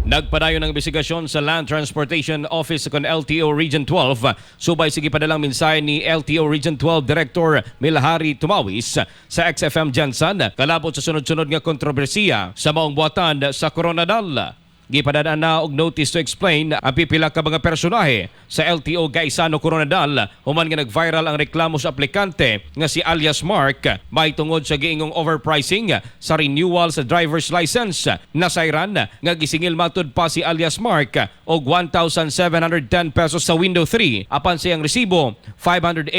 Nagpadayon ang investigasyon sa Land Transportation Office kon LTO Region 12 subay sa gipadalang mensahe ni LTO Region 12 Director Milhari Tumawis sa XFM GenSan kalabot sa sunod-sunod nga kontrobersiya sa maong buhatan sa Koronadal. Gipadaan na og notice to explain ang pipila ka mga personahe sa LTO Gaisano Koronadal human nga nag-viral ang reklamo sa aplikante nga si alias Mark mahitungod sa giingong overpricing sa renewal sa driver's license. Nasayran nga gisingil matud pa si alias Mark og 1,710 pesos sa window 3 apan sa iyang resibo, 585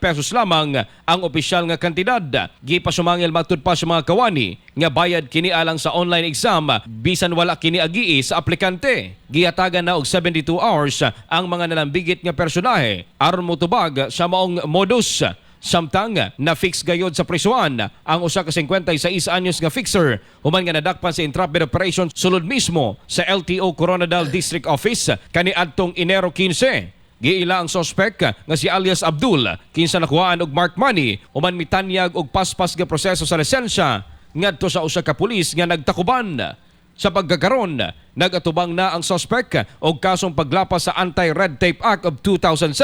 pesos lamang ang opisyal nga kantidad. Gipasumangil matud pa sa mga kawani nga bayad kini alang sa online exam bisan wala kini agii sa aplikante. Gihatagan na og 72 hours ang mga nalambigit nga personahe aron motubag sa maong modus. Samtang na-fix gayod sa prisuan ang usa ka 56 anyos nga fixer human nga nadakpan sa entrapment operation sulod mismo sa LTO Koronadal District Office kaniadtong Enero 15. Giila ang sospek nga si alias Abdul kinsa nakuhaan og mark money human mitanyag og paspas nga proseso sa lisensya ngadto sa usa ka pulis nga nagtakuban. Sa pagkakaron, nagatubang na ang sospek og kasong paglapas sa Anti-Red Tape Act of 2007,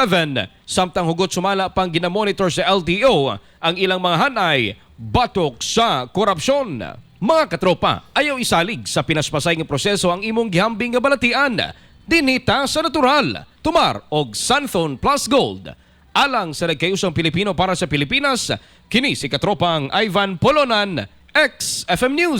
samtang hugot sumala pang ginamonitor sa LTO ang ilang mga hanay batok sa korupsyon. Mga katropa, ayaw isalig sa pinaspasay nga proseso ang imong gihambing nga balatian. Dinita sa natural. Tumar og Xanthone Plus Gold. Alang sa nagkayusang Pilipino para sa Pilipinas, kini si katropang Ivan Polonan, XFM News.